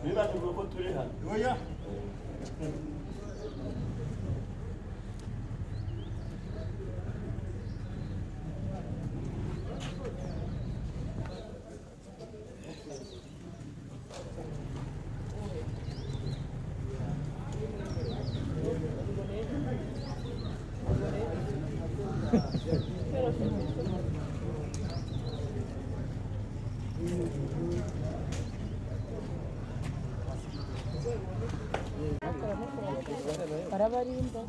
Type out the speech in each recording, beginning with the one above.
Bibagirwa ko turi hano. Barabarinda.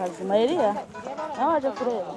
Hazima Eliya nawe waje kureba.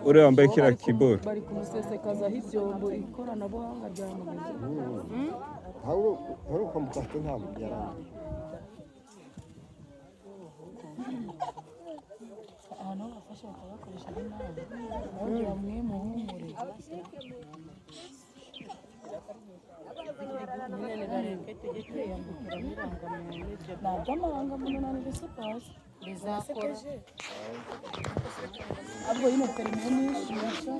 Uriya wambaye kiriya kiboro bari kumusesekazaho ibyombo ikoranabuhanga ryamugize. Abantu bafashe bakabakoresha nabi bongera bamwe muhumure. Ntabwo amarangamuntu nani pasi bizakora ahubwo yino perime nishyushya.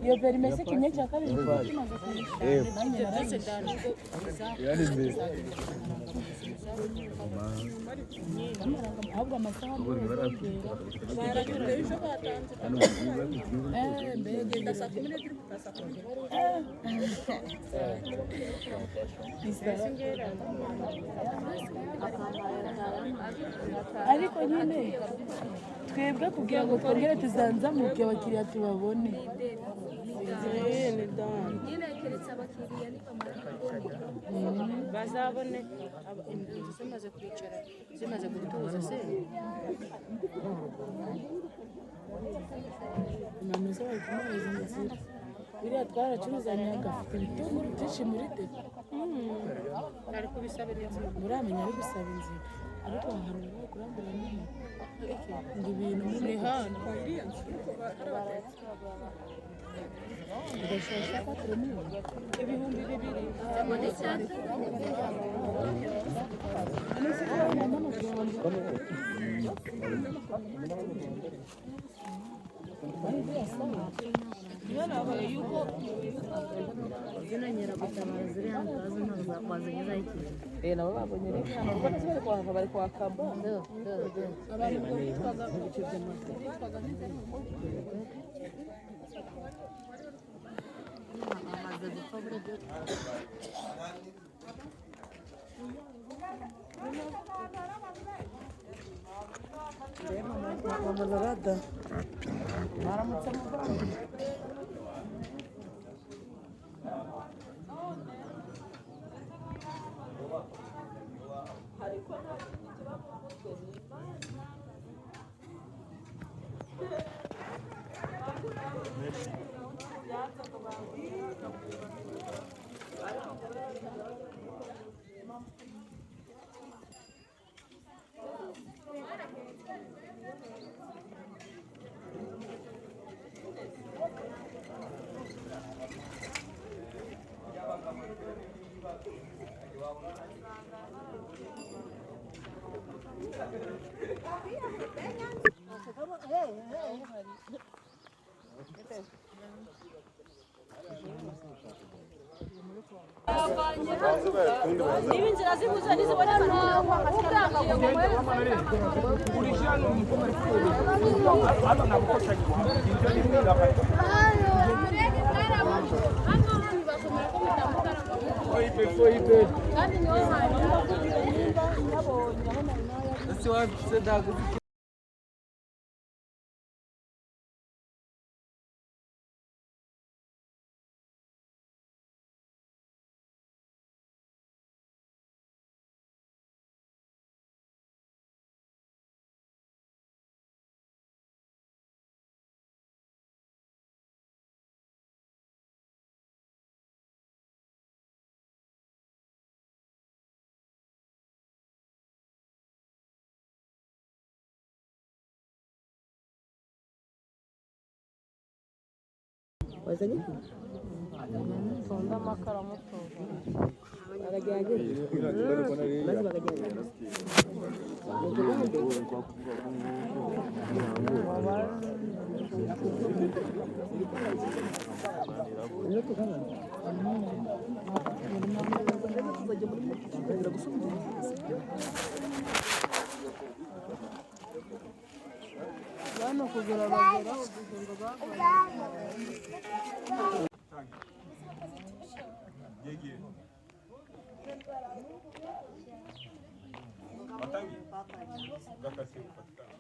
Iyo perime se kimwe cya kabiri kimaze kwishyura nanjye narayishyuye. Ahubwo amasaha ariko nyine twebwe kugira ngo twongere tuzanzamuke abakiriya tubabone. Bazabone inzu zimaze kwicara zimaze gutuza se Inama bari kumuhereza inzira biriya twaracuruzanyaga afite ibitunguru byinshi muri depo. Ari kubisabira inzira. Muramenya ari gusaba inzira ariko hari uwo kurambura nyine ngo ibintu ni hano. Nabo babonye reka kuko nasi bari kuhava bari kuhakaba abantu bitwaga Niba inzira zihuza ntiziboneka kandi niho hantu Bano kugura bagera ubugingo bavanye. Watangi? Gakasi kupatikana.